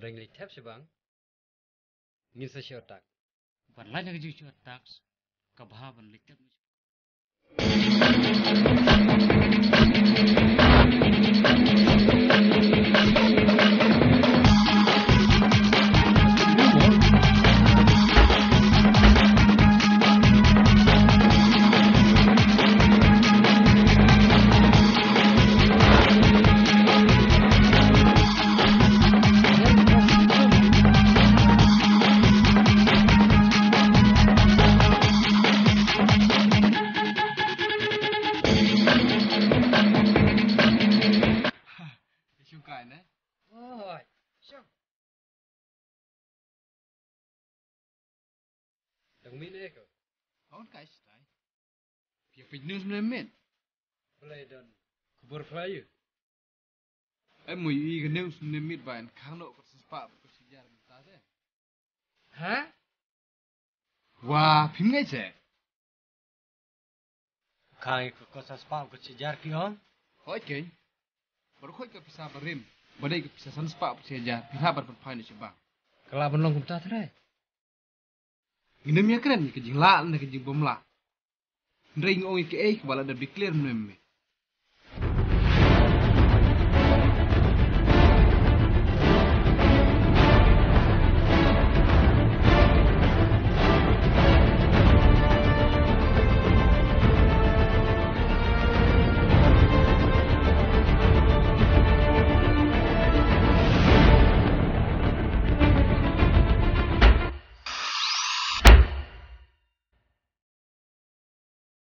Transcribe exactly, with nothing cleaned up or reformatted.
Dang leit thep shibang. Ngin sa shu tak. Ban lait na ka jingshu tak. Ka bha ban leit thep. Shong kai ne? Oi, shong. Dang mih ne ko? Hon kai stai. Pia pin news ne mit. Balei don khubor phlayu? Em mo i ka news ne mit ba en khang no ko sa spah ko sa jar mynta te. Ha? Wa phim ngai se. Khang ko sa spah ko sa jar ki on. Hoi ke. Baru khoi ka pisa barim. Badai ka pisa san spah ko sa jar. Pisa bar pan phai ne shibang. Kala ban long kumta te. Ngin ym ïakren ïa ka jinglah ne ka jingbymlah. Hynrei ngi ong ïa kaei kaba la dep declare mynne mynne.